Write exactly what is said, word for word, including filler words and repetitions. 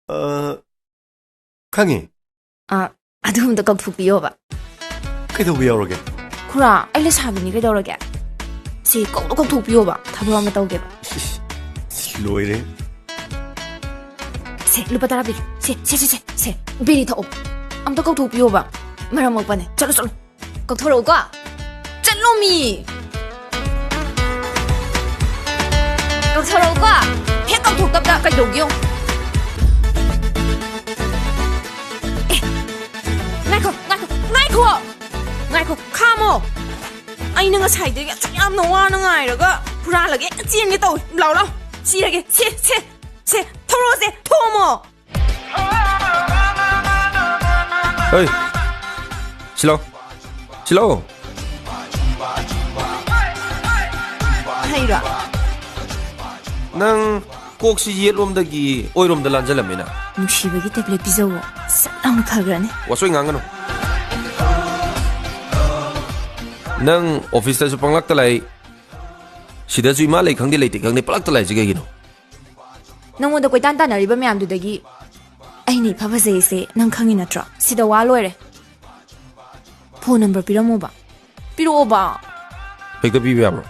ꯑ, ꯈꯪꯉꯤ꯫ ꯑ, ꯑꯗꯨ ꯑꯝꯇ ꯀꯧꯊꯣꯛꯄꯤꯌꯣꯕ꯫ ꯀꯩꯗꯧꯕ ꯌꯥꯎꯔꯒꯦ? ꯈꯨꯔꯥ, ꯑꯩ ꯂꯩꯁꯥꯕꯤꯅꯤ, ꯀꯩꯗꯧꯔꯒꯦ? ꯁꯦ, ꯀꯧꯗ ꯀꯧꯊꯣꯛꯄꯤꯌꯣꯕ, ꯊꯕꯛ ꯑꯃ ꯇꯧꯒꯦꯕ꯫ ꯏꯁ, ꯂꯣꯏꯔꯦ꯫ ꯁꯦ, ꯂꯨꯄꯥ ꯇꯔꯥ ꯄꯤꯒꯦ꯫ ꯁꯦ, ꯁꯦ, ꯁꯦ, ꯁꯦ, ꯁꯦ, ꯕꯤꯔꯤ ꯊꯛꯑꯣ꯫ ꯑꯝꯇ ꯀꯧꯊꯣꯛꯄꯤꯌꯣꯕ꯫ ꯃꯔꯝ ꯃꯣꯛꯄꯅꯦ꯫ ꯆꯠꯂꯣ, ꯆꯠꯂꯣ꯫ ꯀꯧꯊꯣꯔꯛꯎꯀꯣ꯫ ꯆꯠꯂꯣ ꯃꯤ꯫ ꯀꯧꯊꯣꯔꯛꯎꯀꯣ꯫ ꯍꯦꯛ ꯀꯧꯊꯣꯛꯇꯕꯗ ꯀꯩꯗꯧꯒꯦ ꯌꯦꯡꯉꯨ꯫ ꯑꯦ, ꯉꯥꯏꯈꯣ, ꯉꯥꯏꯈꯣ, ꯉꯥꯏꯈꯣ꯫ ꯉꯥꯏꯈꯣ, ꯈꯥꯝꯃꯣ꯫ ꯑꯩꯅ ꯉꯁꯥꯏꯗꯒꯤ ꯑꯁꯨꯛ ꯌꯥꯝꯅ ꯋꯥꯅ ꯉꯥꯏꯔꯒ ꯍꯨꯔꯥꯜꯂꯒꯦ ꯍꯦꯛꯇ ꯆꯦꯟꯒꯦ ꯇꯧꯏ꯫ ꯂꯥꯎ, ꯂꯥꯎ꯫ ꯁꯤꯔꯒꯦ꯫ ꯁꯦ, ꯁꯦ, ꯁꯦ꯫ ꯊꯣꯔꯛꯑꯣꯁꯦ꯫ ꯊꯣꯝꯃꯣ꯫ ꯍꯩ, ꯁꯤꯂꯣ꯫ ꯁꯤꯂꯣ꯫ ꯍꯩꯔꯣ? ꯅꯪ ꯀꯣꯛꯁꯤ ꯌꯦꯠꯂꯣꯝꯗꯒꯤ ꯑꯣꯏꯔꯣꯝꯗ ꯂꯥꯟꯖꯜꯂꯝꯃꯤꯅ꯫ ꯅꯨꯡꯁꯤꯕꯒꯤ ꯇꯦꯕ꯭ꯂꯦꯠ ꯄꯤꯖꯧꯋꯣ꯫ ꯁꯠ ꯂꯥꯎꯅ ꯐꯈ꯭ꯔꯅꯤ꯫ ꯋꯥꯆꯣꯏ ꯉꯥꯡꯒꯅꯨ꯫ ꯅꯪ ꯑꯣꯐꯤꯁꯇꯁꯨ ꯄꯪꯂꯥꯛꯇ ꯂꯥꯛꯏ, ꯁꯤꯗꯁꯨ ꯏꯃꯥ ꯂꯩ ꯈꯪꯗꯦ, ꯂꯩꯇꯦ ꯈꯪꯗꯦ, ꯄꯪꯂꯥꯛꯇ ꯂꯥꯛꯏꯁꯤ ꯀꯩꯒꯤꯅꯣ? ꯅꯪꯉꯣꯟꯗ ꯀꯣꯏꯇꯥꯟ ꯇꯥꯟꯅꯔꯤꯕ ꯃꯌꯥꯝꯗꯨꯗꯒꯤ ꯑꯩꯅ ꯏꯐ ꯐꯖꯩꯁꯦ ꯅꯪ ꯈꯪꯉꯤ ꯅꯠꯇ꯭ꯔꯣ? ꯁꯤꯗ ꯋꯥ ꯂꯣꯏꯔꯦ꯫ ꯐꯣꯟ ꯅꯝꯕꯔ ꯄꯤꯔꯝꯃꯣꯕ꯫ ꯄꯤꯔꯛꯑꯣꯕ꯫ ꯍꯦꯛꯇ ꯄꯤꯕ ꯌꯥꯕ꯭ꯔꯣ?